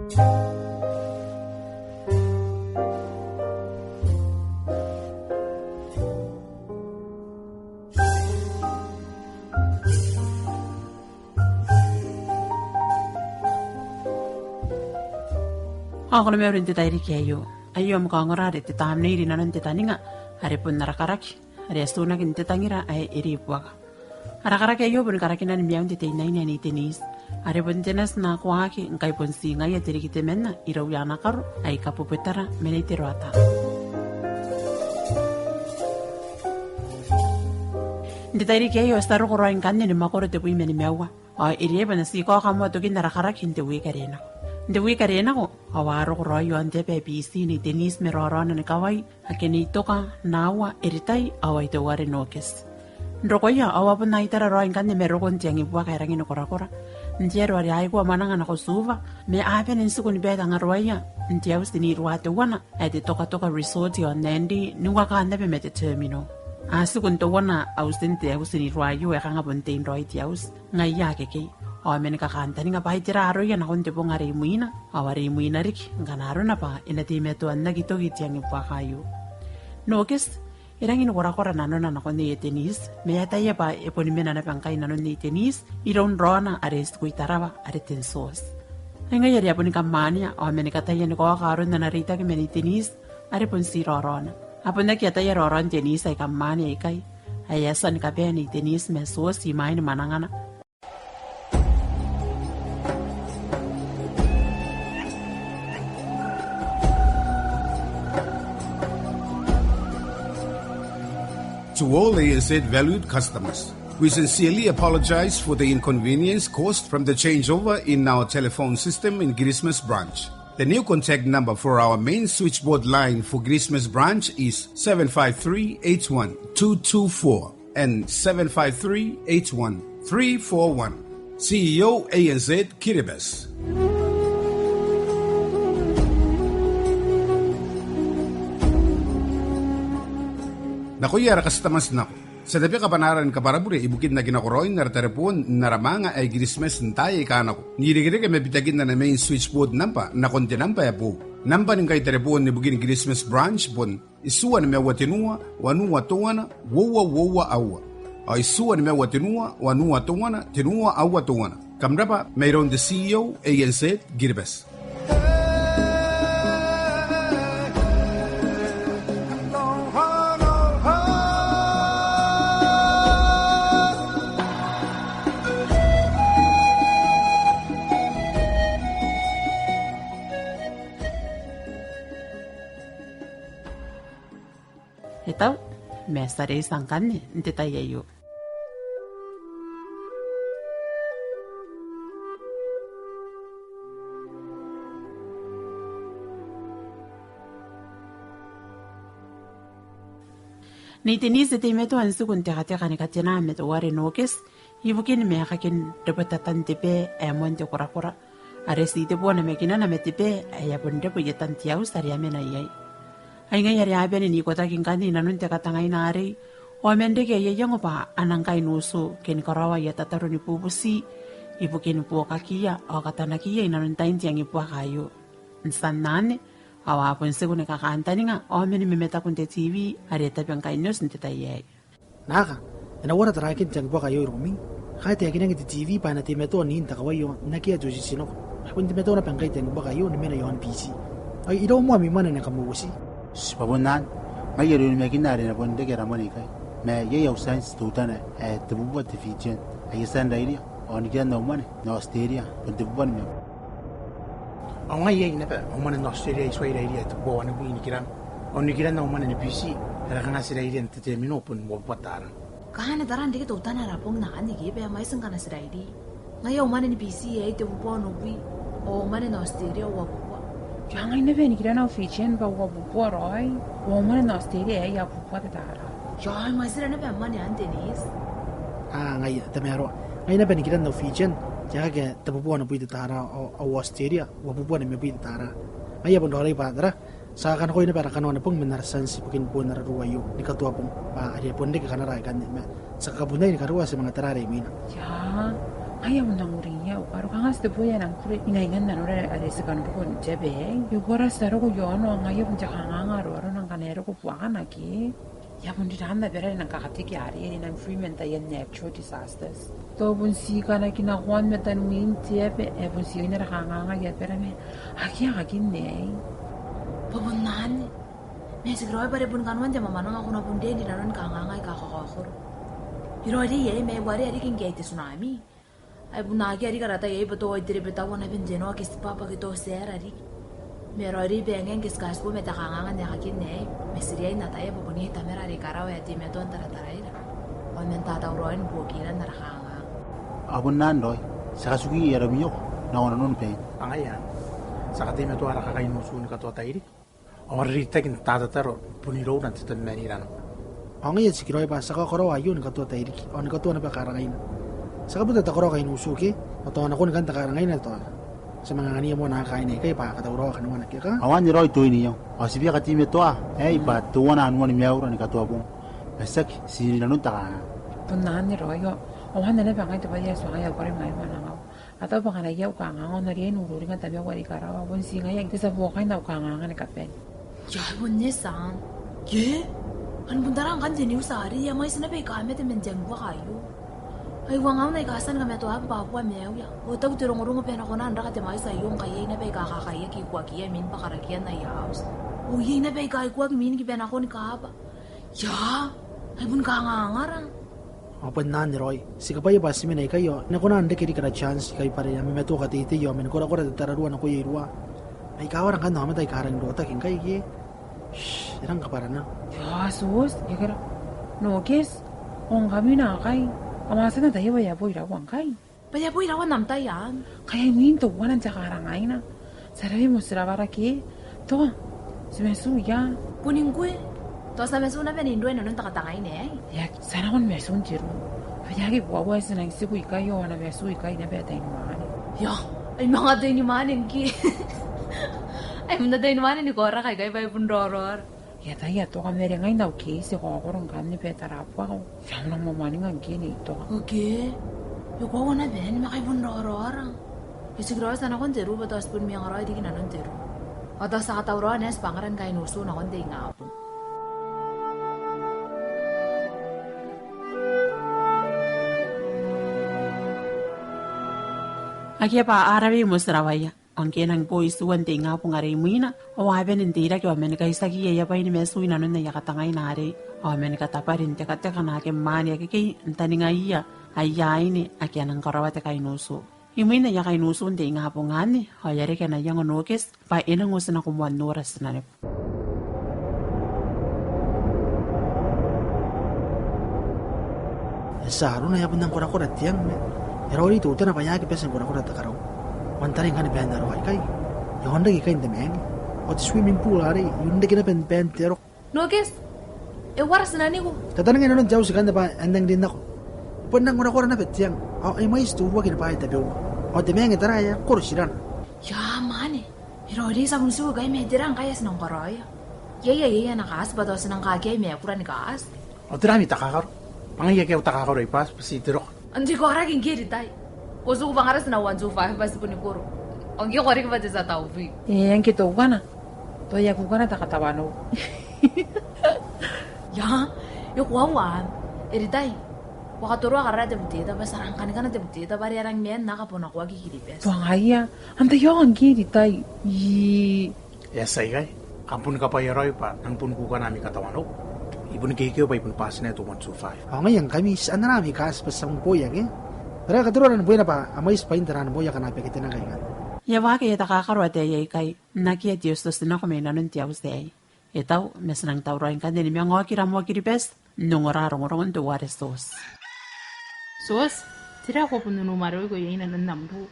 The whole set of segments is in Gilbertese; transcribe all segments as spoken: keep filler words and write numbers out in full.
Ao ko na mauri n te tairiki aio. Aio am kaongora are te tamnei rinanon te taninga, are bon ara karaki are e tuunaki n te tangira ae e ribuaka. Ara karaki aio bon karakinan maiun te teinaine ae Nei Denise, are bon te nati n akoaki ngkai bon ti ngaia te rikitemanna irouia ana karo aika Bubutara ma Nei Teroata. N te tairiki aio ti a roko raoi ngkanne ni mwakoro tebwi ma nimaua. Ao e riai bwa N na ti kaoka moa tokin ara karaki n te wiiki are e nako. N te wiiki are e nako, ao a roko raoi i aon te aba ae Biti Nei Denise ma raoraona ni kawai, ake Nei Toka, Naua, Eritai, ao ai teuare Nokes. N rokoia, ao a bon aitara raoi ngkanne ma rokon te angibuaka ae rangi ni korakora. N te aro are a aikoa mwananga nako Suva, ma a bane n tiku ni bae tangaroaia n te auti n iruwa teuana, ae te Tokatoka Resort i aon Nadi, n uakaan naba ma te terminal. A tiku n teuana autin te auti n iruwa aio ae kanga bon tein raoi te auti, ngaia akekei. Ao a mani kakantaninga bwa ai tera aroia nakon te bong are imwina, ao are imwina riki, ngkana arona bwa e na teimatoa n aki toki te angibuaka aio. Nokes, e rangi ni korakora nanona nakon Nei Denise, ma e ataia bwa e boni mena naba ngkai nanon Nei Denise, iroun raona are e tiku i Tarawa, are Ten Tioti. Ai ngaia are a boni kamania, ao a mani kataia ni kaoka aron ana reitaki ma Nei Denise, are bon ti raoraona. A bon aki ataia raoraon Denise aika mwaane aikai. Ae e a tia ni kabae Nei Denise ma Tioti imwain mwanangana. To all A N Z valued customers, we sincerely apologize for the inconvenience caused from the changeover in our telephone system in Christmas Branch. The new contact number for our main switchboard line for Christmas Branch is seven five three eight one two two four and seven five three eight one three four one. C E O A N Z Kiribati. Nakoia ara customers nako, ti a tabeka bwanaara ni kabwarabure ibukin aki nakoraoin ara tareboon n ara mwaanga ae Kiritimati n taai aika nako, n irekereke ma bitakin ana main switchboard nambwa nakon te nambwa ae boou. Nambwan ngkai tareboon ibukin Christmas Branch bon itiua nimaua tenua wanua teuana uoua uoua aua, ao itiua nimaua tenua wanua teuana tenua aua teuana. Kam rabwa mairoun te C E O A N Z Kiribati. E tau, ma ti a reitia ngkanne n te tai aio. Nei Denise e teimatoa n tiku n tekateka ni katena ma teuare Nokes, ibukin maakakin rebwetatan te baa ae moan te korakora, are ti tebo namakinana ma te baa ae a bon rebwe i etan te auti are a mena iai. Ai ngaia are a bane n ikotaki ngkanne i nanon te katangaina arei, ao a man reke aia iango bwa a na ngkai n utu ke ni karaoa aia tataro ni bubuti ibukin buokakiia ao katanakiia i nanon tain te angibuaka aio. N tian anne, ao a bon tiku ni kakantaninga, ao a mani mamataku n te T V are e tabe ngkai n oti n te tai aei. Naaka, e na uara taraakin te angibuaka aio iroumi? Ngkai e taekinaki n te T V bwa e na teimatoa n in te kawai ao n akea te otioti nako. Ao e bon teimatoa naba ngkai te angibuaka aio ni mena i aon Biti. Ao irou moa ami mwane ae kam uoti? Ti bwa bon anne, ngaia are e onimakinna are e na bon reke ara mwane ikai. Ma iai au tianti teutana ae tebubua te Fijian ae I a tia n rairia, ao nikiran au mwane n Aotiteria bon tebubua nimabwi. Ao ngai iai naba au mwane n Aotiteria, I tuai rairia, tebubua wanibwi nikiran. Ao nikiran au mwane ni Biti ae kanga ti rairia n te terminal bon uabubua tara. Kanga tara n reke teutana ara bong n akanne ke bwa e a mwaiti ngkana ti rairi. Ngai au mwane ni Biti aei tebubua onobwi, ao au mwane n Aotiteria uabubua. Ao ngai naba nikiran au Fijian bwa uabubua raoi, ao au mwane n Aotiteria aei abubua te tara. Ao e mwaitira naba am mwane anne, Denise? A, ngaia, tamaroa. Ngai naba nikiran au Fijian, tiaki, tebubua onobwi te tara, ao au Aotiteria uabubua nimabwi te tara. Ngaia bon raoiroi bwa tara, ti a kanakoi naba ara kanoa ni bong man ara tianti ibukin boon ara ruu aio ni katoa bong, bwa are e bon reke kanara ikanne, ma ti a kakabunai ni karokoa ti manga tara are imwina. Ia, Ai a bon nang uringia au karo, kanga ti te bwai ae nang kure ingaingan nanora are ti kan roko n te aba aei. I uara ti a roko i aono, ngaia bon te kanganga aroaro ngkana e roko buakana ke. E a bon riranna bera are nang kakateke arei, are nang free man taian natural disasters. Tao bon ti kanakinako n matan win te aba, e bon ti aine ara kanganga i abara ma akea kakin aei. Bwa bon anne. Ma e tikiraoi bwa are bon kanoan te mwamwananga ko na bon riai n rinanon kanganga aika kakaokoro. I raoiroi aei ma e uarereke ngkai te tsunami. Ai bon akea riki ara tai aei bwa tao ai te rebwetaua naba n te noa ke ti bwabwa ke tao ti aera riki. Ma e raoiroi bwa e ngae ngke ti kaitibo ma te kanganga n aekakin aei, ma ti riai n ataia bwa bon iai Tamara are i karawa ae teimatoa n tarataraira ao man tatauraoi ni buokira n ara kanganga. Ao bon anne raoi, ti a katuki ara mwioko nako nanon bain. Ngaia anne. Ti a kateimatoa ara kakain utu ni katoa tairiki. Ao ara reitaki n tatataro bon iroura n te tabeman i nanon. Ao ngaia e tikiraoi bwa ti a kakaraoa aio ni katoa tairiki, ao ni katoa naba karangaina. Ti a kabuta te karaoa kain utu ke, ao tao nakon kan te karangaina tao ti a manga angania moa naake kaain aikai bwa a katauraoa kanoana ke ka. Ao anne raoi toin iau, ao ti bia kateimatoa aei bwa teuana anuan maiura ni katoa bong. Ma tiaki, ti i nanon te kanganga. Bon anne raoi, ao anne naba ngai te bwai ae ti a ngaia au karo mai mwanangau. A tau bwa ngkana iai au kanganga ao N na riai n ururinga tamau are i karawa, bon ti ngaia ngke ti a buoka n au kanganga ni kabane. Ia, bon ne taan. Ke? Ao bon tara ngkanne te news arei, e a mwaiti naba aika mate man te angua aio. Ai uangaun aika a tia ni kamatoa bwa bua maiuia. Ao tao te rongorongo bwa e na kona n raka te mwaiti aio ngkai iai naba aika kakaiaki ikuakiia imwin bakarakian aia auti. Ao iai naba aika ikuaki imwin kibanakon kaaba. Ia, ai bon kanganga ra. Ao bon anne raoi, ti kabwaia bwa ti mena ikai ao e na kona n reke riki ara chance ikai bwa are a mamatoa kateitei ao man korakora te tararua nakoia irua. Ai kawara ngkanne aomata aika a rangi n rotaki ngkai ke. Shh, e rang kabwarana. Ia, Tioti, ia kera. Nokes, ao ngkami naakai. Kam a tia n ataia bwa e a boi iraua ngkai. Bwa e a boi iraua n am tai anne. Kai ai mwin teuana n te karangaina. Ti a rawe motirawara ke. Tao ti matu ia. Bon ngkoe. Tao ti na matu naba n roroko inanon te katangaina aei. Ia, ti a nako ni matu n te ruu. Bwa e aki koaua ae ti nang tiku ikai ao a na matu ikai naba te teinimwaane. Ia, ai manga teinimwaane ngke. Ai manga teinimwaane ni kaoraka ikai bwa e bon raoraora. Ia, tao I a toka ma are ngai n au case e kaokoro ngkanne bwa e tarabuaka. I a nang moamoaninga ngke Nei Toka. Okay. E koaua naba anne ma kai bon raoraora. E tikiraoi ti a nako n te ruu bwa tao ti bon manga raoi riki inanon te ruu. Ao tao ti a katauraoa n ae ti bangara ni kain utu nakon te ingabong. Akea bwa a rawe motirawaia. Ao ngke e nang boo itiua n te ingabong are imwina, ao a bane n teirake ao man kaitiaki aia bwai ni matu inanon aia katangaina arei, ao man katabwari n tekateka naake mwaane akekei n taningaiia aia aine ake a nang karaoa te kain utu. Imwin aia kain utu n te ingabong anne, ao e a reke ana iango Nokes bwa e nang otinako moa n nora tinaniku. E tia arona, e a bon nang korakora te ang ma e raoiroi teutana bwa e aki bati ni korakora te karau. Ao n tarai ngkanne baan aroka ikai. E a onrake ikai n te maange. Ao te swimming pool arei e onrake naba n baan te aroka. Nokes, e uara tinaniku? Tataninga inanon te auti ikanne bwa e a nang rin nako. E bon nang korakora naba te ang. Ao ai mwaiti te uruaki ni bwaai tabeua. Ao te maange tara e a koro tirana. Ia mwaane. E raoiroi ti a bon tiku ikai ma tera ngkai ae ti nang karaoia? Iai, iai, iai ana kaati bwa tao ti nang kakeai ma e kura ni kaati. Ao tera ami takakaro? Bwa ngai akea au takakaro ae I bati bwa ti te roka. Ao n te koraki ngke Ritai. Ko tiku bwa ngkana ti na one two five bwa ti bon koro. Ao ngke ko a riki bwa te tia taubwi. E, ngke teutana. Tao e a kuukana te katawanou. Ia, e koaua anne. E Ritai. Ko a katoroa karara te buteta bwa ti a rang kanikana te buteta bwa are a rang maan n aka bon nakoaki Kiribati. Tao ngaia, antai ao ngke Ritai. Ii. E a tia ikai, kam bon kabwaia raoi bwa nang bon kuukana ami katawanou. I bon keikei bwa I bon bati naba te one two five. Ao ngaia ngkami ti anara ami kaati bwa ti a bon booia ke. Tara e kateroa raan booina bwa a mwaiti bwain te raan booia akana baketena ngkai ngkanne. E a waaki aia takakaro ataei aikai, n akea te otioti nako mai nanon te auti aei. E tau, ma ti nang tauraoi ngkanne ni manga okira moa Kiribati, n ongora rongorongon teuare Tioti. Tioti, tera ae ko bon unimwaroiko iai inanon am ruu?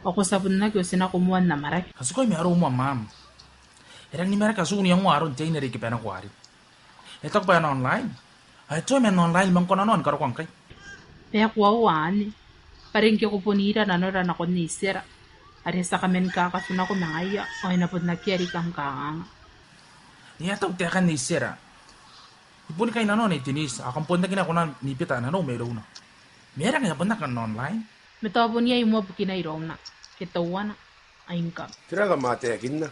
Ao ko tia bon aki otinako moa n amwarake. Katikoi ma arou moa, Mum. E rangi ni maraki atu n iangoa aron te aine are I kibanako arei. E taku bwa e na online. Ao e tuai man online ma ngkoananoa ni karokoa ngkai. Bwa e koaua anne. Bwa are ngke ko bon ira nanora nakon Nei Tera, are ti a kaman kakatunako ma ngaia, ao e na bon akea riki am kanganga. E a tau taekan Nei Tera. I bon kainnanoa Nei Denise, ao kam bon aki nako n aki bita nanou mairouna. Ma e rang e a bon aki kan online. Ma tao bon iai moa bukina irouna ke teuana. Ai ngkam. Tera kam ataeinna?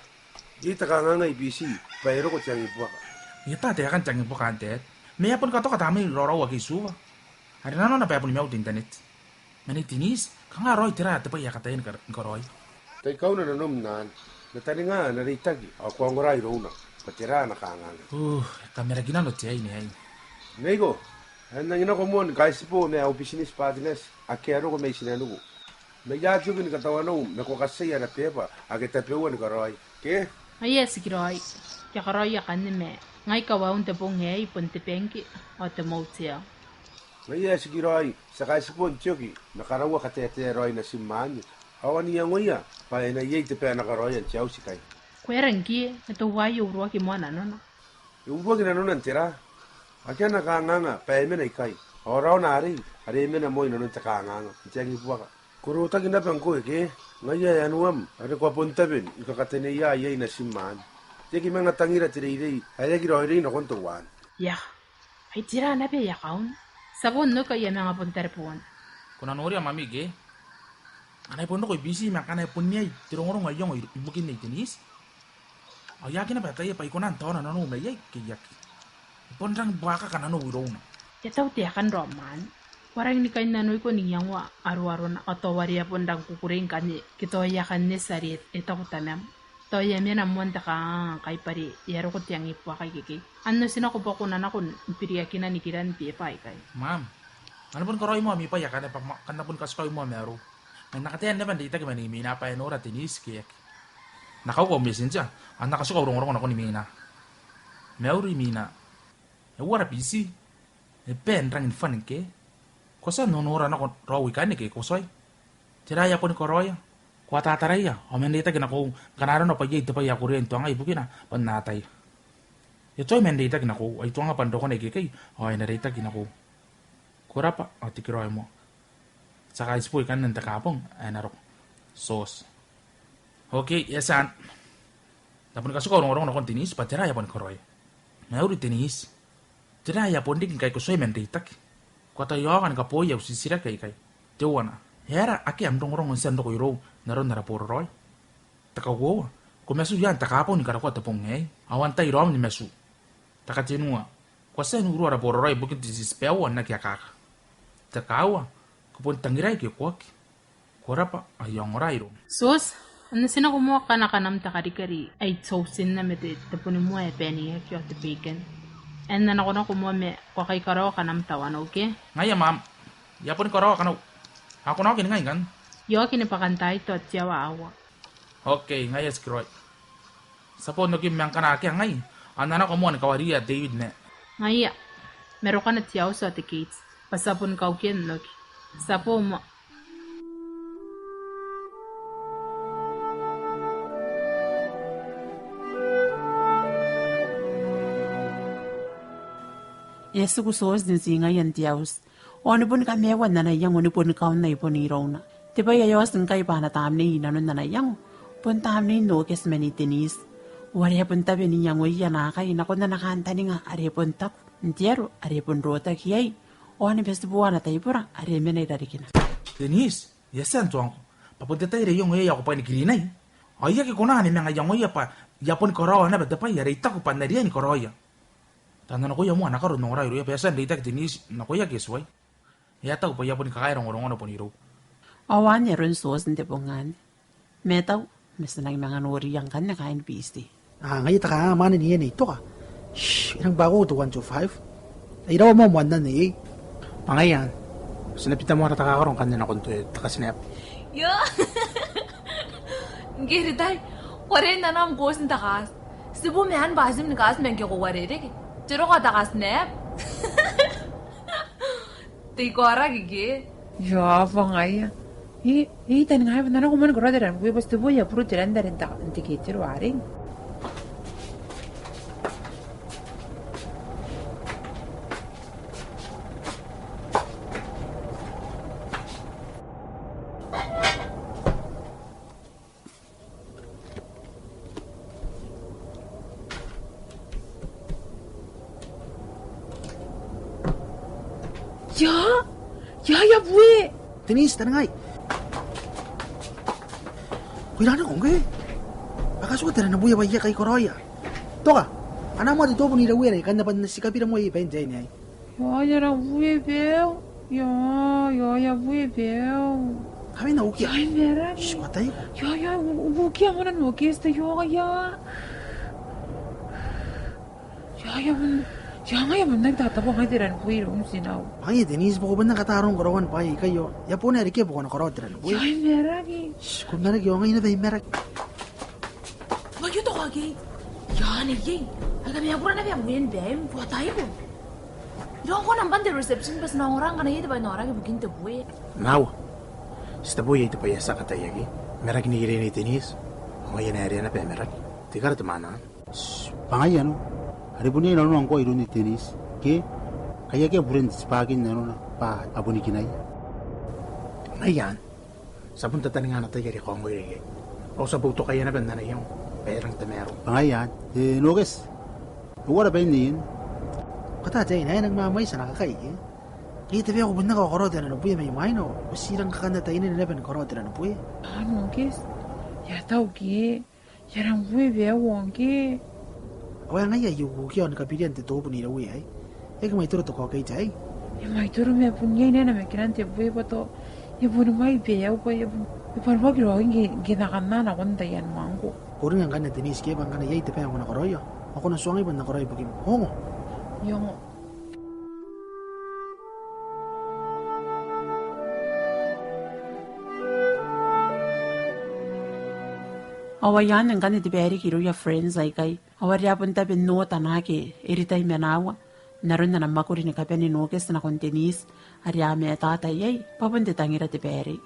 Iai te kanganga i Biti bwa e roko te angibuaka. Iai te, te aekan te angibuaka, Dad. Ma e a bon katoka tamnei raoraou ake i Suva. Are nanona bwa e a bon maiu te internet. Ma Nei Denise, kanga raoi tera te bwai ae kataia ni kar-, ni karaoia? Tai kauna nanom naan. N na taninga n na reitaki ao ko a ongora irouna bwa tera ana kanganga. Uh, e kamarakinano te aine aei. Neiko, e nangi nako moa ni kaitibo ma au business partners ake a roko mai tinaniku. Ma I a toki ni katawanou ma ko katiai ara beeba ake tabeua ni karaoi, ke? Ai e tikiraoi, I a karaoia akanne ma ngai kawaun te bong aei bon te bank ao te motel. Ngaia e tikiraoi, ti a kaitibo n te oki ma karaua kataetae raoi natim anne. Ao a n iangoia bwa e na iai te bwai ae na karaoia n te auti ikai. Ko aera ngke e teuaei e uruaki moa nanona? E uruaki nanona n tera? Akea ana kanganga bwa e mena ikai. Ao raona arei are e mena moa i nanon te kanganga n te angibuaka. Ko rotaki naba ngkoe ke? Ngaia ae anuam are ko a bon tabe ni kakateneia iai natim anne. Te aki manga tangira te reirei ae aki raoiroi nakon teuaei. Ia. Ai tera naba ae I a kaun? Ti a bon oki, I a manga bon tareboon. Ko na noria mami ke? Ngkana e bon roko i Biti ma ngkana e bon iai te rongorongo ae iango i-, ibukin Nei Denise. Ao I aki naba ataia bwa I kona n taona nanou mai iai ke I aki. E bon rangi ni buakaka nanou irouna. E tau te aekan raom anne. Ko a rangi ni kainnanoiko n iangoa aroarona ao tao are e a bon rangi ni kukurei ngkanne ke tao e a kan eti are e taku tamam. Tao e a mena moa n te kanganga ngkai bwa are e a roko te angibuaka ikekei. Ao n otinako bwa ko na nako n biriakina nikiran beeba aikai. Mam, a na bon karaoi moa ami bwai akanne bwa kam na bon katikau moa ma arou. Ma N na kataia naba n reitaki ma Nei Mina bwa e nora Denise ke e aki. N na kauka au messenger ao N na katikau au rongorongo nakon Mina. Mauri Mina. E uara Biti? E bon rangi ni fun ke? Ko tia n nonora nako raou ikanne ke ko tioi? Tera ae I a bon karaoia? Ko a tataraia ao man reitaki nakoiu ngkana arona bwa iai te bwai ae ko riai n tuangai ibukina bwa N na ataia. E tuai man reitaki nakoiu, ai tuanga bwa N rokona ikekei ao e na reitaki nakoiu. Ko rabwa ao tekeraoi moa. Ti a kaitibo ikanne n te Kaabong ae na roko. Tioti. Okay, e a tia. N na bon katikau au rongorongo nakon Denise bwa tera ae I a bon karaoia. Mauri Denise. Tera ae I a bon riki ngkai ko tioi man reitaki? Ko a tau aoka ni kabooi au titiraki aikai. Teuana, e aera akea am rongorongo n tia n roko irou n aron ara boraraoi? Te kauoua, ko matu ia n te Kaabong ni karokoa te bong aei? Ao antai raom ni matu? Te katenua, ko a tia n urua ara boraraoi ibukin te titibaua n aki akaka? Te kaaua, ko bon tangirai ke ko aki? Ko rabwa, ao I a ongora iroum. Tioti, a na tia nako moa kanakanam te karikari ae I tautinna ma te, te bunimoa ae bane aki ao te bacon. Ao N na nakonako moa ma ko a kai karaoa kanam tawanou ke? Ngaia mam, I a boni karaoa kanau. Ao ko na oki n ningai ngkanne? I a oki ni bwakantaai tao te aoa aua. Okay, ngaia e tikiraoi. Ti a bon oki ma ngkana akea ngai ao N na nako moa ni kawariia David ma. Ngaia, ma rokana te auti ao te gate bwa ti a boni kaukia n oki. Ti a bo moa. E a tiku Tioti n ti ngaia n te auti. Ao ni boni kamaiua n ana iango ni boni kaunna i bon irouna. Te bwai ae oti ngkai bwa ana tamnei i nanon ana iango bon tamnein Nokes ma Nei Denise. Ao are e a bon tabe n iangoia naakai nakon ana kantaninga are e bon taku n te aro are e bon rotaki iai. Ao ni bati bwa ana taibora are e mena i rarikina. Denise, e a tia n tuangko bwa bon te tai are I ongo iai ae ko bwai ni kirinai. Ao I aki kona ni manga iangoia bwa I a boni karaoa naba te bwai are I taku bwa N na riai ni karaoia. Tao N na nakoia moa ana karo n ongora irouia bwa e a tia n reitaki Denise nakoia ke tuai. E a taku bwa I a boni kakaea rongorongona bon irou. Ao anne aron Tioti n te bong anne. Ma tau, ma ti nang manga noriia ngkanne kaain Biti. A, ngaia te kanganga mwaane ni ene itoka. Shh, e nang bwako te one two five. Ai rawa moa moanna neiei. Bwa ngaia anne. Ti na bita moa ara takakaro ngkanne nakon te, te katineb. Io. Ngke e riai, ko a riai n anaa am kaoti n te kaoti. Ti bo ma anne bwa ti mena ni kaoti ma ngke ko uarereke. Te roko te katineb. Te ikoaraki ke? Io, bwa ngaia. I, I taningaia bwa N na nako moa ni karaoa te ran, bwa ti te bwai ae buru te ran are n te, n te gate are arei. Ia, ia, ia, bue. Denise, taningai. Ko ira nako ngkoe? A katua te ranabue bwa e a kai karaoia. Toka, anaa moa te tobu n ira uea are I kan naba n ti kabira moa i bain te aine aei. Io, io, ranabue bwa e a. Io, io, io, bue bwa e a. Kam na ukia? Ai, mera. Shh, ko ataiko. Io, io, u-, ukia moa Nokes, io, io. Io, io, bon, io, ngaia bon nang tatabu ngai te ranabue iroun tinau. Ngaia Denise, bwa ko bon nang kataia aron karaoan bwaai aikai io. E a bon reke bwa ko na karaoa te ranabue. Io, e meraki. Shh, ko meraki, io, ngaia naba e meraki. Ngaia toka ke. Io, nei ei. Ai kam a kura naba mwin baim, ko ataiko. Io, ko nang bane n te reception bwa ti na ongora ngkana iai te bwai ae noraki ibukin te bue. Nawa. Ti te bue iai te bwai ae ti a kataia ke. Meraki nei rene Denise. Ngaia e na area naba e meraki. Te kara te mwaane. Shh, bwa ngaia anne. Are bon iai nanona ngkoa iroun Denise. Ke, kai akea buren te tibwaki n nanona bwa a bon kinaia. Ngaia anne. Ti a bon tataninga ana tai are e kaongoira iai. Ao ti a boutokaia naba n ana iango bwa e rang tamaroa. Bwa ngaia anne. E Nokes. E uara bain neien? Ko ataia ae e nang mwamwaiti ana kakai ke. Ke te bwai ko bon nang karaoa te ranabue mai mwaina ao ko ti rang kakanna tainana naba ni karaoa te ranabue. A Nokes. E a tau ke. E a ranabue bwa e a ongke. Ao e ngaia ae I ukia ni kabirian te tobu n ira uea aei. E aki mwaitoro te kaokei aei. E mwaitoro ma bon iai namakinan te bue bwa tao e bon mai bwa e a, bwa e bon, e bon waaki raoi ngke, ngke N na kanna nakon taian mwangko. Ko uringa ngkanne Denise ke bwa ngkana iai te bwai ae ko na karaoia ao ko na tuangai bwa N na karaoa ibukim. Ongo? Io, ongo. Ao ai anne ngkanne te bwai riki irouia friends aikai. Ao are a bon tabe n oota naake e ritai ma naawa n aron ana mwakuri ni kabane Nokes nakon Denise, are a mataata iai bwa bon te tangira te bwai.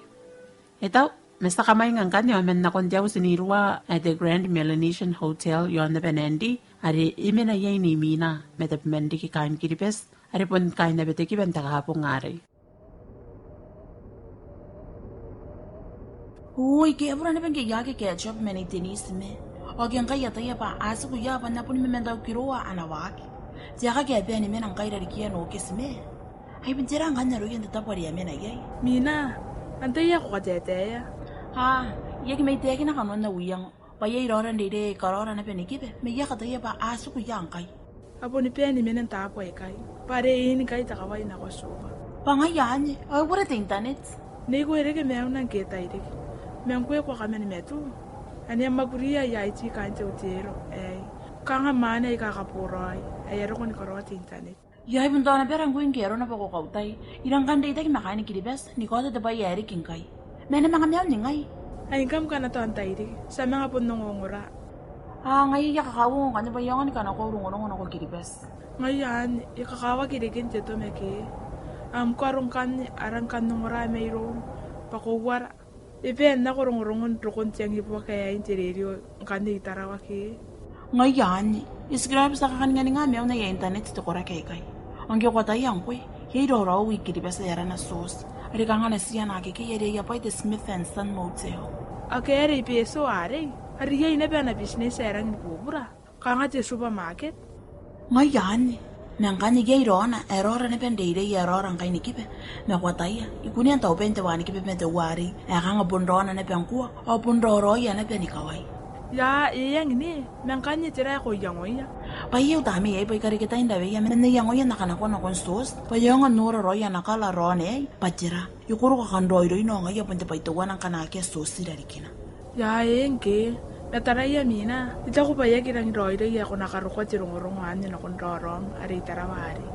E tau, ma ti a kamwainga ngkanne ao man nakon te auti n iruwa ae te Grand Melanesian Hotel i aon aba Nadi, are e mena iai Nei Mina ma tabeman riki kaain Kiribati, are bon kaain aba te kiba n te kabong arei. Oi, ke e bura naba ngke I aki catch up ma Nei Denise ma. Ao ke ngkai I ataia bwa a tiku ia bwa N na boni mamantaukiroa ana waaki. Te aeka ke a bane ni mena ngkai i rarikia Nokes ma. Ai bon tera ngkanne aroia n te tabo are a mena iai? Mina, antai ae ko kateteia? A, I aki mai taekina kanoan au iango. Bwa iai raora n reirei aika raora naba ni kiba, ma I a kataia bwa a tiku ia ngkai. A boni bane ni mena n taabo aikai. Bwa are e inikai te kawai nako Suva. Bwa ngaia anne, ao e uara te internet? Neiko e reke maiuna ngke e tairiki. Ma ngkoe ko a kamani matu? Ane a mwakuria aia I T kaain te otero aei. Kanga mwaane aika kaboraoi ae a roko ni karaoa te internet. Iai bon tao naba rang ngkoe ngke arona bwa ko kautai. I rang kan reitaki ma kaain Kiribati ni kaota te bwai ae riki ngkai. Ma N na manga maiu ningai? Ai ngkam ngkana tao n tairiki. Ti a manga bon ongongora. A, ngaia I a kakauongo ngkanne bwa I aonga ni kanakoa au rongorongo nako Kiribati. Ngaia anne, e kakawaki reken te toma ke. Am karo ngkanne a rang kan ongora mairoum bwa ko uara. E bane nako rongorongon rokon te angibuaka aei n te rerio ngkanne i Tarawa ke. Ngaia anne, e tikiraoi bwa ti a kakaninganinga maiuna aia internet te koraki aikai. Ao ngke ko ataia ngkoe, iai raoraou i Kiribati ae arana Source. Are kanga natiia naake ke are aia bwai te Smith and Son Motel. Akea are i Betio arei, are iai naba ana business ae rangi ni bubura. Kanga te supermarket. Ngaia anne, ma ngkanne iai raona, ae raora naba n reirei ae raora ngkai ni kiba. Ma ko ataia, I kunea n taubain te wanikiba ma te uarei, ae kanga bon raona naba ngkoa, ao bon raoraoia naba n ikawai. Ia, e eng ni, ma ngkanne tera ae ko iangoia? Bwa iai au tamnei aei bwa I karekea tain raweia, ma N na iangoia n na kanakoa nakon Source, bwa I aonga n nora raoi ana kara raona aei, bwa tera. I koroka kan raoiroina ao ngaia bon te bwai teuana ngkana akea Source i rarikina. Ia e ngke, ma taraia Mina, I taku bwa e aki rangi raoiroi ae ko na karokoa te rongorongo anne nakon raoraom are i Tarawa arei.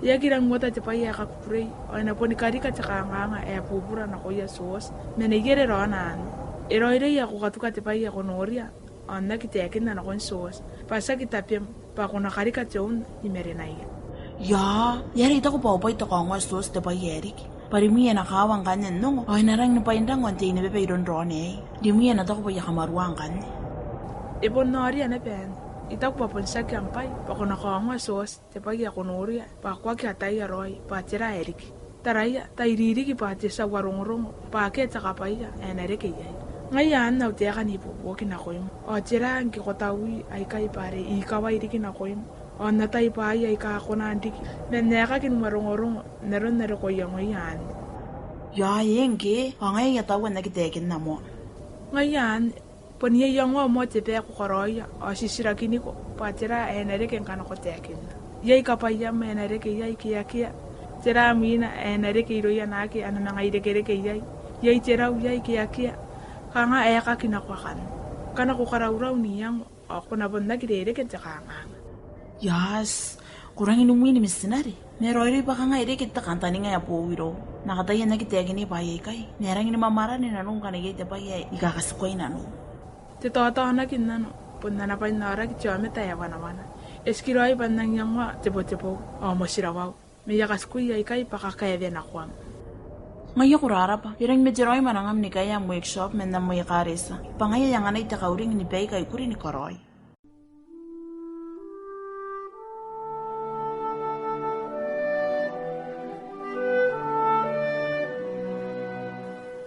E aki rangi uota te bwai ae kakukurei, ao e na boni karika te kanganga ae bubura nakoia Source, ma neiere raona anne. E raoiroi ae ko katuka te bwai ae ko noria, ao n aki taekinna nakon Source, bwa tiaki tabem, bwa ko na karika te un i marenaia. Ia, e a reitaki bwa au bwai te kaongoa Source te bwai ae riki. Bwa rimwi e na kawa ngkanne n ongo, ao e na rangi ni bwainrang ao n tei ni bebe iroun raona aei. Rimwi e na taku bwa I a kamarua ngkanne. E bon noria naba anne. I taku bwa bon tiaki am bwai, bwa ko na kaongoa Source te bwai ae ko noria, bwa ko aki ataia raoi, bwa tera ae riki. Taraia, tai ririki bwa te tia uarongorongo, bwa akea te kabwaia ae na reke iai. Ngaia anne au taeka n ibuobuoki nakoim. Ao tera ngke ko taui aikai bwa are ikawai riki nakoim. Ao n atai bwaai aika kona n riki. Ma n aekaki n uarongorongo, n aron are ko iangoia anne. Ia e ngke, ao ngaia I a taua n aki taekinna moa. Ngaia anne, bon iai iangoa moa te bwai ae ko karaoia, ao titirakiniko bwa tera ae na reke ngkana ko taekinna. Iai kabwaiam ae na reke iai ke akea, tera mwina ae na reke irouia naake a na manga irekereke iai. Iai te rau iai ke akea, kanga aekaki nako akanne. Ngkana ko karaurau n iango, ao ko na bon aki rereke n te kanganga. Yes, ko rangi ni mwi ni mitinare. Ma e raoiroi bwa kanga e reke te kantaninga ae boou irou. N na kataia n aki taekinna bwaai aikai. Ma e rangi ni mwamwarare nanou ngkana iai te bwai ae I kakatikoai nanou. Te taotaonaki n nano, bon ana bwai n aoraki te aomata ae wanawana. E tikiraoi bwa N nang iangoa tebotebou, ao motirawau. Ma I a katikui aikai bwa kakaewe nakoam. Ngaia ko rarabwa, e rangi ma te raoi mwanangam ni kaea am workshop man am ekaretia. Bwa ngaia e anganai te kauring ni baika I kuri ni karaoi.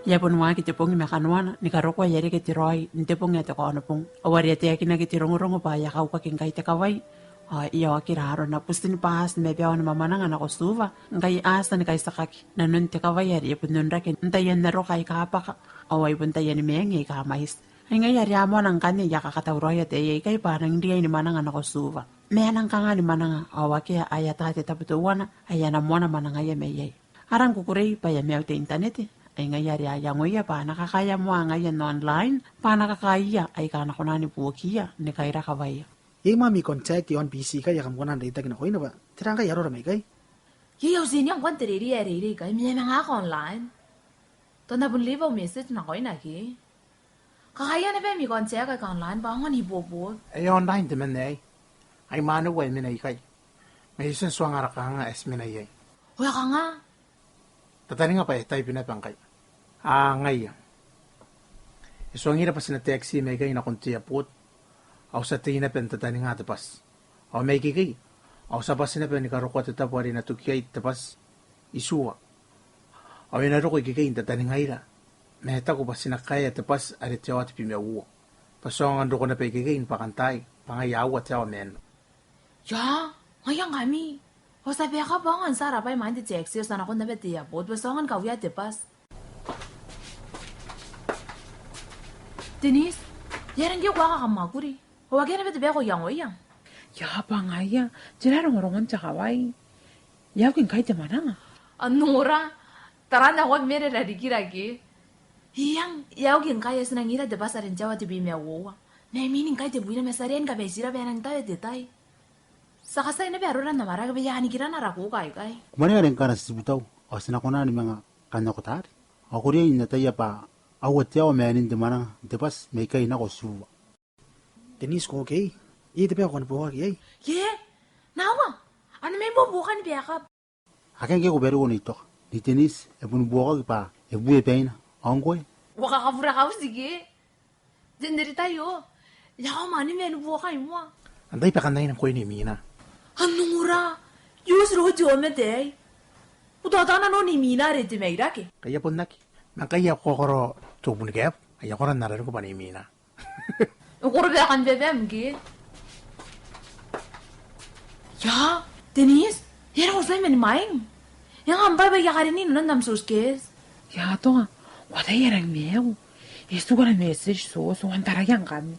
E a bon waaki te bong ma kanoana, ni karokoa e a reke te raoi n te bong ae te Kaonobong. Ao are e a taekinaki te rongorongo bwa e a kaukaki ngkai te kawai. Ao e a okira arona, butin bus ma baoa ni mwamwananga nako Suva, ngkai a tia ni kaitiakaki nanon te kawai are e bon onrake n taian aroka aika bwaka, ao ai bon taiani maangi aika mwaiti. Ai ngaia are a moana ngkanne, e a kakatauraoia ataei aikai bwa a nang riai ni mwananga nako Suva. Ma a nang kanga ni mwananga, ao akea ae ata te tabo teuana ae a na moana mwanangaia mai iai. A rang kukurei bwa e a maiu te internet, ai ngaia are a iangoia bwa a na kakaea moa ngaia n online, bwa a na kakaaia aika a na kona ni buokiia ni kaira kawaia. Iai moa ami contact i aon B C ikai ae kam kona n reitaki nakoina bwa tera ngkai arora mai ikai? Iai, au tinia ngkoa n te reirei ae reirei ikai, ma e a manga aki online. Tao N na bon leave au message nakoina ke. Kakaea naba ami contact aika online bwa aonga n ibuobuoki. E online temanna aei. Ai mwaane ae e mena ikai. Ma e tia n tuanga ara kanganga ae ti mena iai. Ao e kanga? Tataninga bwa e type naba ngkai. A ngaia. E tuangira bwa ti na taxi mai ikai nakon te airport. Ao ti a tei naba n tataninga te bus. Ao mai ikekei, ao ti a bati naba ni karokoa te tabo are e na toki iai te bus i Suva. Ao e na roko ikekei n tataningaira. Ma e taku bwa ti na kaea te bus are te aoa tebwi ma uoua. Bwa ti aonga n roko naba ikekei n bwakantaai, bwa ngaia aua te aoa maanna. Ia, ngaia ngkami. Ao ti a back up, aonga n tia ara bwai imwain te taxi, ao ti a nakon naba te airport, bwa ti aonga ni kawaia te bus. Denise, e aera ngke ko aki kamwakuri? Ao akea naba te bwai ae ko iangoia? Ia, bwa ngaia, tera rongorongon te kawai? E a uki ngkai te mwananga? A nora, tara n akoaki ma e rarikira ke. Iang, e a uki ngkai, ae ti nang ira te bus are n te aoa tebwi ma uoua. Ma imwin ngkai tebwina ma ti a riai ni kabaitira bwa e nang tawe te tai. Ti a katiai naba arora n amwarake bwa e a nikira ara kuuka aikai. Ko mwananga ngkana ti tibutau, ao ti na kona ni manga kan nako taari. Ao ko riai n ataia bwa aua te aoa imwain te mwananga n te bus mai ikai nako Suva. Denise, ko okay? Iai te bwai ae ko kan buokaki iai? Ye, nawa, a na mai buobuoka ni back up. Akea ngke ko bwari ko Nei Toka. Nei Denise, e bon buokaki bwa e bue baina. Ao ngkoe? Ao kakabura kauti ke. Te n te tai aio, e a kaomani man buokai moa. Antai bwa kanaina ngkoe Nei Mina? A nora, e oti roko te aomata aei. Ko taotaona naba Nei Mina are te mairake. Kai a bon aki. Ma ngkai a koro tobun kaebu, ai a koro n arariko bwa Nei Mina. E koro bwa e kan bebem ke. Ia, Denise, e aera ko tuai man mwaing? E nga am bwai bwa I a karini nanon am suitcase? Ia, Toka, ko ataia e rang maiu. E tuka ana message Sos, ao n taraia ngkami.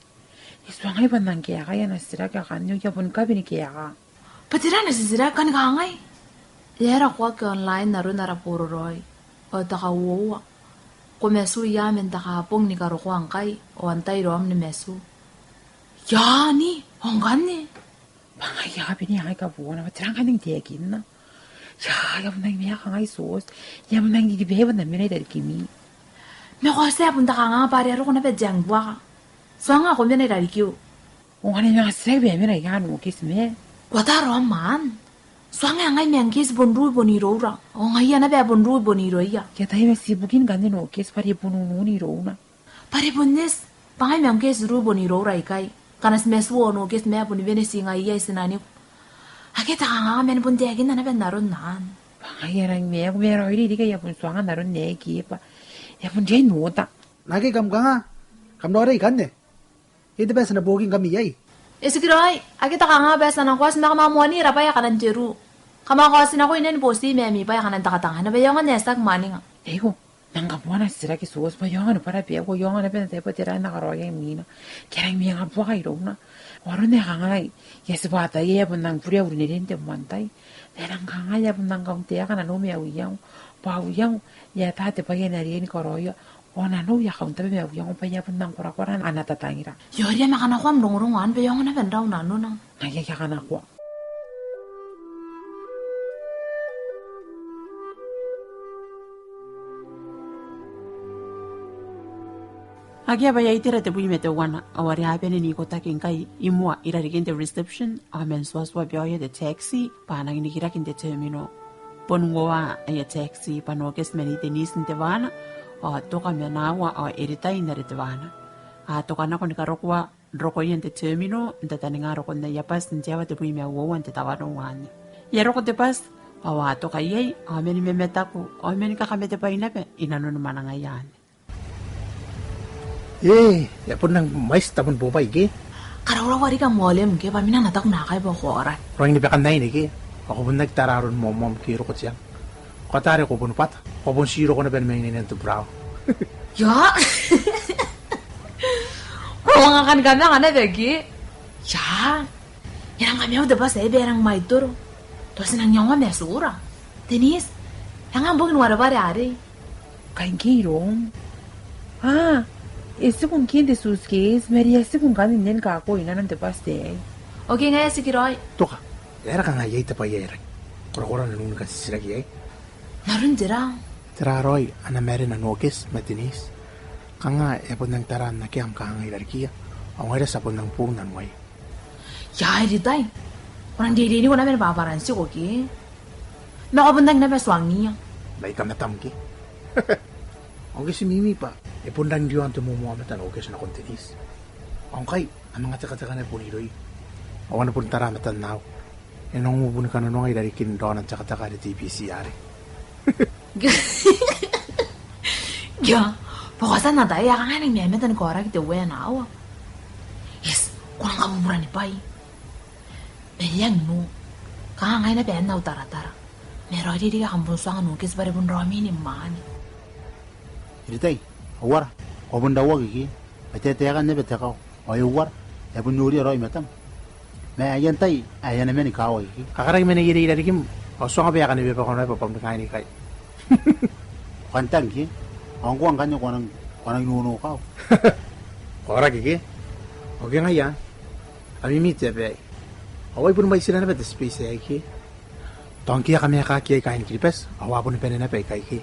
E tuangai bwa N nang kaekaia ana titiraki akanne, ao I a bon kabi ni kaeka. Bwa tera ana titiraki? Kan kangai. E aera ko aki online n aron ara boraraoi? Ao te kauoua, ko matu ia man te Kaabong ni karokoa ngkai, ao antai raom ni matu? Ia, ni, ao ngkanne? Bwa ngaia, a bane ngai kabuana, bwa tera ngkanne N taekinna? Ia, I a bon nang maeka ngai Sos, I a bon nang kibehe bwa N na mena i rarikimi. Ma ko a tia, e bon te kanganga bwa are a roko naba te ang buaka. Tuanga ko mena i rarikiu. Ao ngkana I manga titiraki bwa e mena iaan Nokes ma. Ko ata raom maan. Tuanga ngai ma Nokes bon ruu i bon iroura. Ao ngaia naba bon ruu i bon irouia. Ke tai ma ti ibukin ngkanne Nokes bwa are bon unun irouna. Bwa are bon eti, bwa ngai ma Nokes ruu i bon iroura ikai. Ngkana ti matu ao Nokes ma bon wene ti ngaia i tinaniku. Akea te kanganga, ma N na bon taekinna naba n aron anne. Bwa ngaia e rang maiu, ma e raoiroi riki, I a bon tuanga n aron aei ke bwa e a bon riai n ota. Naake kam kanga, kam na ora ikanne. Iai te bwai ae ti na buokingkami iai. E tikiraoi, akea te kanganga bwa ti na kaoti, ma kam a moani ara bwai akana n te ruu. Kam a kaoti nako inanon booti ma ami bwai akana n takatanga. Naba I aonga n ae tiaki mwaninga. Eiko. Nang kabuana titiraki Tioti bwa e aonga ni bwara bwa e aonga naba n taibotera n na karaoia imwina. Ke e rang mwengabuaka irouna. Ao aron ae kangai, e a tibwa ataia e a bon nang bure au rinerine n te moan tai. Ma e rang kangai, e a bon nang kauntaeka nanou ma au iango. Bwa au iango e ata te bwai ae na riai ni karaoia. Ao nanou I a kauntaeka ma au iango bwa e a bon nang korakora ana tatangira. Io, riai ma kanakoa am rongorongo anne bwa e aonga naba n rau nanona. Ngaia, I a kanakoa. Akea bwa e a itera tebwi ma teuana, ao are a bane n ikotaki ngkai i moa i rarikin te reception, ao man tuatua bwaoia te taxi bwa a nang nikiraki n te terminal. Bon uoua aia taxi bwa Nokes ma Nei Denise n teuana, ao Toka ma Nawa ao Eritai n are teuana. A toka nako ni karokoa rokoia n te terminal n tataninga rokon aia bus n te aoa tebwi ma uoua n te tawanou anne. E a roko te bus, ao a toka iai, ao mani mamataku, ao mani kakamate bwai naba i nanoni mwanangaia anne. E, e a bon nang mwaiti tabon bobwai ke? Karaurau riki am aulem ke, bwa I mena n ataia nako bwa ko aoraki. Ko rangi ni bakan aine ke? Ao ko bon aki tara aron moamoam ke roko tiang. Ko ataia are ko bon bwata. Ko bon ti roko naba ni maininan te burao. Io. Ko ngkanne kamanga naba ke? Io. E rang kamaiu te bus aei bwa e rang mwaitoro. Tao ti nang iangoa ma tiura. Denise, e nga am boki n wareware arei? Kai ngke iroum. A, e tiku ngke n te suitcase, ma are e a tiku ngkanne n nako i nanon te bus aei. Okay, ngaia e tikiraoi. Toka, e aera kanga iai te bwai ae e rang korakora nanou ni katitiraki iai? N aron tera? Tera raoi ana marena Nokes ma Denise? Kanga e a bon nang tara n akea am kanganga i rarikiia. Ao ngaira ti a bon nang boou n nanoai. Io, Eritai. Ko nang reireini ko naba ni bwabaranti ko ke? Ma ko bon nang naba tuangiia. Mai kamatam ke? Ao ngke ti mimi bwa e bon rang riaon te moamoa matan Nokes nakon Denise. Ao ngkai a manga tekateka naba bon irouia. Ao a na bon tara matan au. E nang boni kananoanga i rarikin raona n tekateka are te T B C are. Io, bwa ko a tia n ataia ae kanga e nang mamata ni kaoraki te uea n aoa. Yes, ko nang kabubura ni bwai. Ma e rang no. Kanga ngai naba n au taratara. Ma e raoiroi riki kam bon tuanga Nokes bwa are bon raomi ni mwaane. Eritai, a uara, ko bon raoaki ke? Ma te taeka naba te kao. Ao e uara, e a bon noria raoi i matam. Ma aia n tai ae a na mani kaoaki ke? Kakaraki ma neierei i rarikim, ao tuanga bwa e a kani bebako naba bwa bam ni kaini ikai. Ko kan tang ke? Ao ngkoa ngkanne ko nang, ko nang nono kao. Ko aoraki ke? Okay, ngaia. A mimi te aba aei. Ao ai bon mwaitira naba te space aei ke? Tao ngke a kamaekaki iai kaain Kiribati, ao a boni bane naba ikai ke?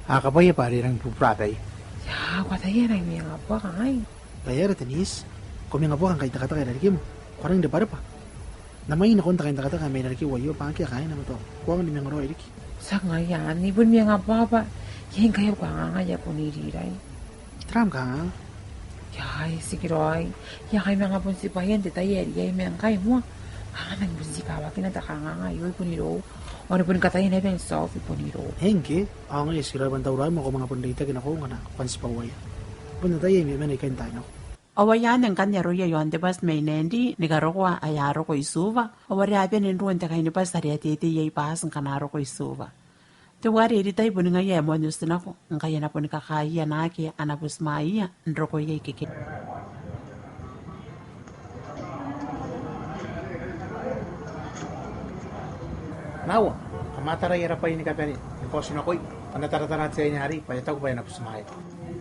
A kabwaia bwa are e rang bubura abaia. Io, ko ataia e rang mwengabuaka ngai. Bwa e aera Denise, ko mwengabuaka ngkai n tekateka i rarikim? Ko rang rebwareba? N na mai nakon te kaintekateka mai rarikiu aio bwa akea kaaina ma tao ko aonga ni manga raoi riki. Tiaki ngaia anne, I bon mwengabuaka bwa iai ngkai au kanganga ae I a bon iriirai. Tera am kanganga? Io, e tikiraoi. I a kai manga bon tibwaia n te tai ae riai ma ngkai moa. Kanga I bon tii kawakina te kanganga aio i bon irou. Ao I bon kataia naba n solve i bon irou. Eng ke, ao ngaia e tikiraoi bwa n tauraoi ma ko manga bon reitaki nakoiu ngkana ko kan tibwaia. Bon ataia ae I mena ikai n taai nako. Ao ai anne ngkanne aroia i aon te bus mai Nadi ni karokoa ae a roko i Suva, ao are a bane n rua n te kaini bus are a teitei iai bus ngkana a roko i Suva. Teuare Eritai boni ngaia ae moan otinako, ngkai a na boni kakaaia naake a na butimwaeia n roko iai ikekei. Nawa, kam a tarai ara bwai ni kabane, ni kaotinakoi, kam na taratara te aine arei, bwa e taku bwa e na butimwaea.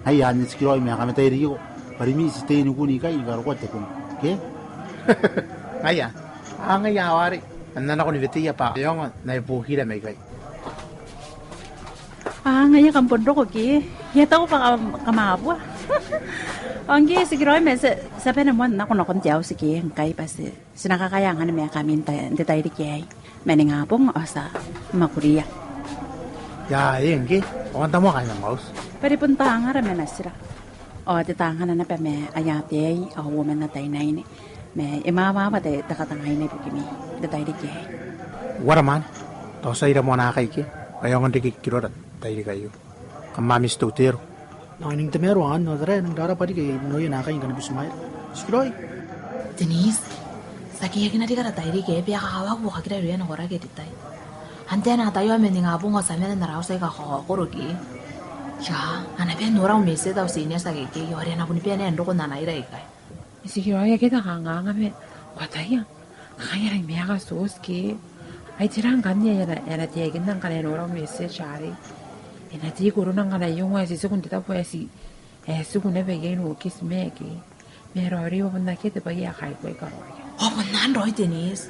Ngaia anne e tikiraoi ma kam a tairiko. Bwa rimwi ti tei ni kun ikai ni karokoa te kun. Ke? Ngaia. A ngaia ao arei. Kam na nako ni weteia bwa e aonga n ae buokira mai ikai. A ngaia kam bon roko ke? I a taku bwa kam, kam a bua. Ao ngke e tikiraoi ma ti a, ti a bane moa n nako nakon te auti ke ngkai bwa ti Ti na kakaea ngkanne ma kaain te, te tairiki aei. Maningabong ao ti a mwakuria. Ia, eng ke, ao antai moa kaain am auti? Bwa are bon tangara ma natira. Ao te tangana naba ma aia ataei, ao uoman ataeinnaine. Ma e mwawawa te, te katangaina ibukimi n te tairiki aei. Uara mwaane, tao ti a ira moa naakai ke, ao e aonga n reke kirora n tairiki aio. Kam a mwaiti teutero. Nao, e nang tamaroa anne, ao tara e nang rarabwa riki nanoia naakai ngkana butimwaeira. Tikiraoi. Denise, ti a keiakina riki ara tairiki aei bwa e a kakawaki buokakira irouia ana koraki Eritai. Antai ae na ataia ao meningabong ao ti a mena n ara auti aika kakaokoro ke? Ia, a na bane n nora au message ao ti na tia kekei, ao are a na bon bane n roko n ana ira ikai. E tikiraoi, akea te kangaanga ma ko ataia, kanga e rangi ni maeka Tioti ke. Ai tera ngkanne ae e na, e na taekinna ngkana e nora au message arei? E na tei korona ngkana e ongo ae ti tiku n te tabo ae ti, ae ti tiku naba iai n okiti ma ke. Ma e raoiroi bwa bon akea te bwai ae kaikoa i karaoia. Ao bon anne raoi Denise.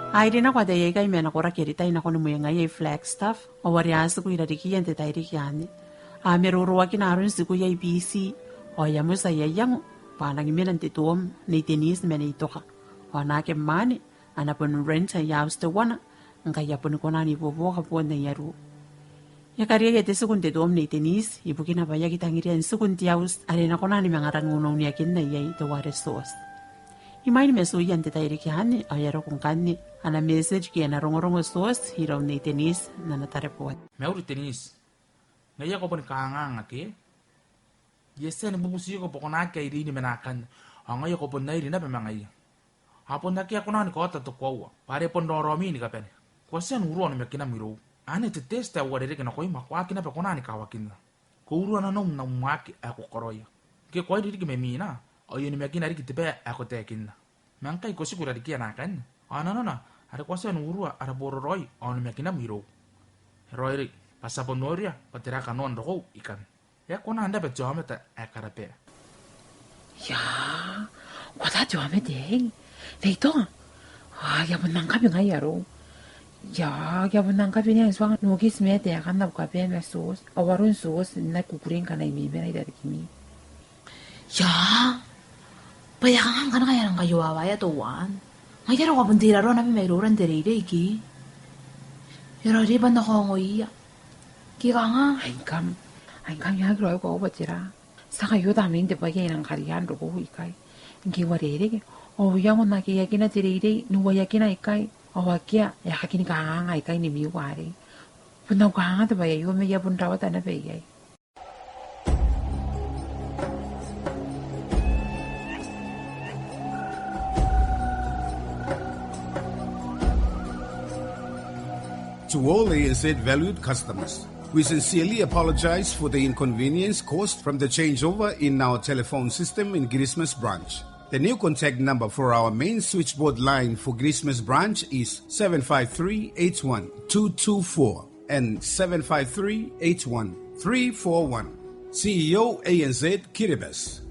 A iri nako ataei aikai ma ana koraki Eritai nakon mwengaia i Flagstaff, ao are a tiku i rarikiia n te tairiki anne. A maroroakina aron tikuia i Biti, ao e a moti aia iango bwa a nangi mena n te dorm Nei Denise ma Nei Toka. Ao naake mwaane, a na bon rent aia auti teuana, ngkai a boni kona ni buobuoka boon aia ruu. E a kariaia te tiku n te dorm Nei Denise, ibukina bwa e aki tangiria n tiku n te auti are e na kona ni manga rangi n unauniakinna iai teuare Tioti. Imwain matuia n te tairiki anne, ao e a roko ngkanne ana message ke ana rongorongo Tioti iroun Nei Denise n ana tareboon. Mauri Denise. Ngaia ko boni kangaanga ke? I a tia ni bubutiko bwa ko na aki airi ni mena akanne, ao ngaia ko bon airi naba ma ngaia. A bon akea ae kona ni kaota te koaua, bwa are bon raoraomi ni kabane. Ko a tia n urua onimakinam irou. Anne te test ae uarereke nakoim, ao ko aki naba kona ni kawakinna. Ko urua nanom n am waaki ae ko karaoia. Ngke ko airi riki ma Mina, ao I onimakina riki te bwai ae ko taekinna. Ma ngkai ko tiku i rarikiia naakanne, ao nanona are ko a tia n urua ara boraraoi ao onimakinam irou. E raoiroi, bwa ti a bon noria bwa tera kanoan rokou ikanne. E a kona naba te aomata ae karabaa. Ia, ko ata te aomata aei? Nei Toka? Ao I a bon nang kabi ngai arou. Ia, I a bon nang kabi ngai n tuanga n okiti ma taekan au kabane ma Tioti. Ao aron Tioti n aki kukurei ngkana I memena i rarikimi. Ia, bwa e a kanga ngkana e a rang kaiowawaia teuanne? Ngaia are ko a bon tei raroa naba mairoura n te reirei ke? E raoiroi bwa N na kaongoia. Ke kanga? Ai ngkam, ai ngkam I aki raoi koaua bwa tera. Ti a kaota mai n te bwai ae I nang kariaia rokou ikai. Ngke I uarereke, ao I a ongo n aki akea te reirei n uaiakina ikai, ao akea ae e aki ni kangaanga ikai n imiu arei. Bon au kangaanga te bwai aio ma I a bon rawata naba iai. To all A N Z valued customers, we sincerely apologize for the inconvenience caused from the changeover in our telephone system in Christmas Branch. The new contact number for our main switchboard line for Christmas Branch is seven five three eight one two two four and seven five three eight one three four one. C E O A N Z Kiribati.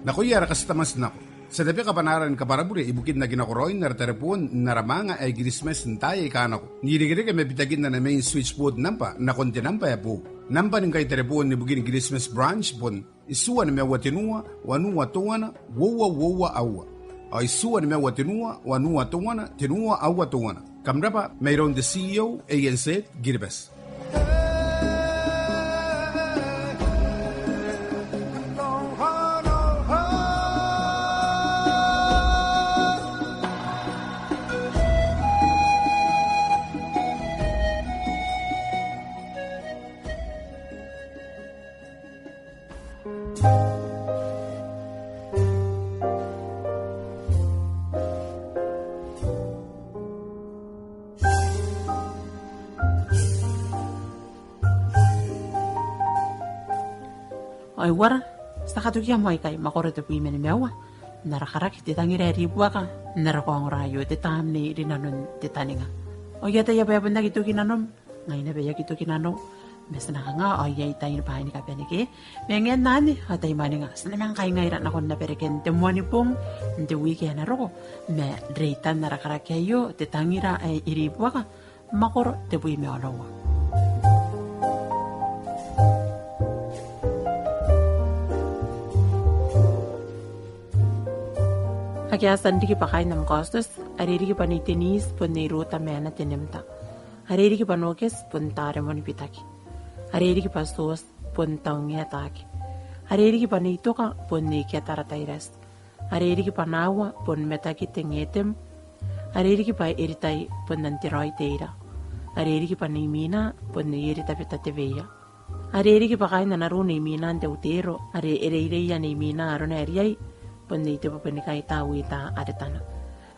Nakoia ara customers nako, ti a tabeka bwanaara ni kabwarabure ibukin aki nakoraoin ara tareboon n ara mwaanga ae Kiritimati n taai aika nako, n irekereke ma bitakin ana main switchboard namba nakon te namba ae boou. Namban ngkai tareboon ibukin Christmas Branch bon itiua nimaua tenua wanua teuana uoua uoua aua, ao itiua nimaua tenua wanua teuana tenua aua teuana. Kam rabwa mairoun te C E O A N Z Kiribati. Ao I uara, ti a katokia moa ikai makoro tebwi ma nimaua n ara karaki Te tangira ae ribuaka, n ara kaongora aio Te tamnei rinanon te taninga. Ao I ataia bwa e bon aki toki nanom, ngai naba I aki toki nanou, ma ti na kanga ao iai tain bwaai ni kabane ke. Ma ngaia anne, ao tai mwaninga, ti na manga kaingaira nakon naba reken te Moanibong n te wiiki ae na roko, ma reitan ara karaki aio Te tangira ae ribuaka, makoro tebwi ma onoua. Ake a tia n riki bwa kaain am kaotioti, are riki bwa Nei Denise bon Nei Ruta Meana Tenemta. Are riki bwa Nokes bon Taremon Bitaki. Are riki bwa Tioti bon Taungia Taake. Are riki bwa Nei Toka bon Nei Kiatara Tairati. Are riki bwa Naua bon Metaki Tengetem. Are e riki bwa Eritai bon Nei Teraoi Teira. Are e riki bwa Nei Mina bon Nei Eritabeta Teweia. Are e riki bwa kaain ana ruu Nei Mina n te Utero, are e reireiia Nei Mina arona ae riai bon Nei Tebobonikai Tawita Aretana.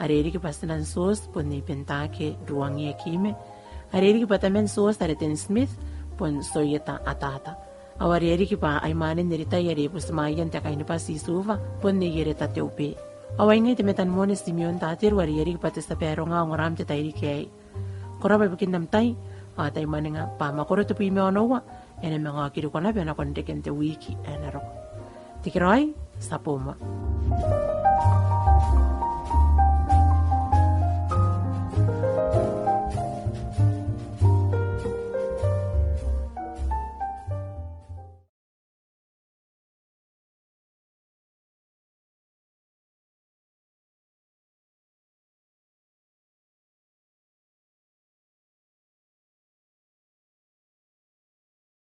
Are e riki bwa tinan Tioti bon Nei Bentake Ruangia Kime. Are e riki bwa taman Tioti are ten Smith bon Tioieta Atata. Ao are e riki bwa ai mwanen Eritai are e butimwaeia n te kainibwati Ituva bon Nei Ereta Teube. Ao ai ngai te metan mone Timeon Tateru are e riki bwa te tia baronga ongoram n te tairiki aei. Ko rabwa ibukin am tai, ao tai mwaninga bwa mwakoro tebwi ma onoua e na manga okiriko naba nakon reken te wiki ae na roko. Tekeraoi, ti a boo moa.